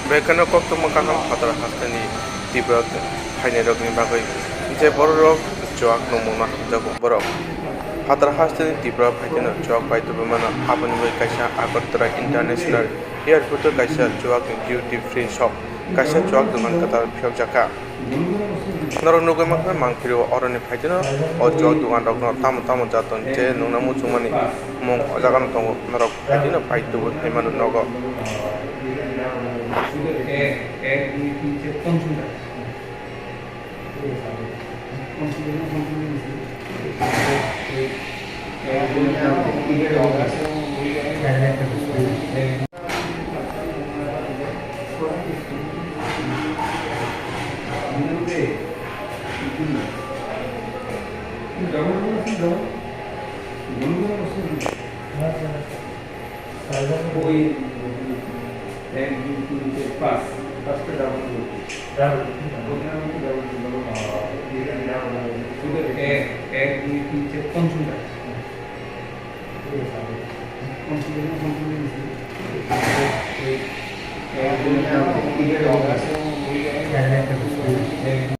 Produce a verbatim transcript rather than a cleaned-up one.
Bekheno koktwma kaham phatar hasteni Tripura phainairokni bagwi, je bororok chuak nungmungno hamjago borok. Phatar hasteni Tripura phaitino chuak pai tubui mano, aboni bagwi kaisa Agartala International Airport-o kaisa chuakni duty free shop, kaisa chuak dogan kwtal phiyokjakha. Norok nugwi mankha, mangpili o oroni phaitino o chuak dogan rokno tamo tamo jatoni je nungna muchungmani mung o jaga no tongo, norok phaitino pai tubui phaimano nogo. এক, এক, দুই, তিন, চার, পাঁচ।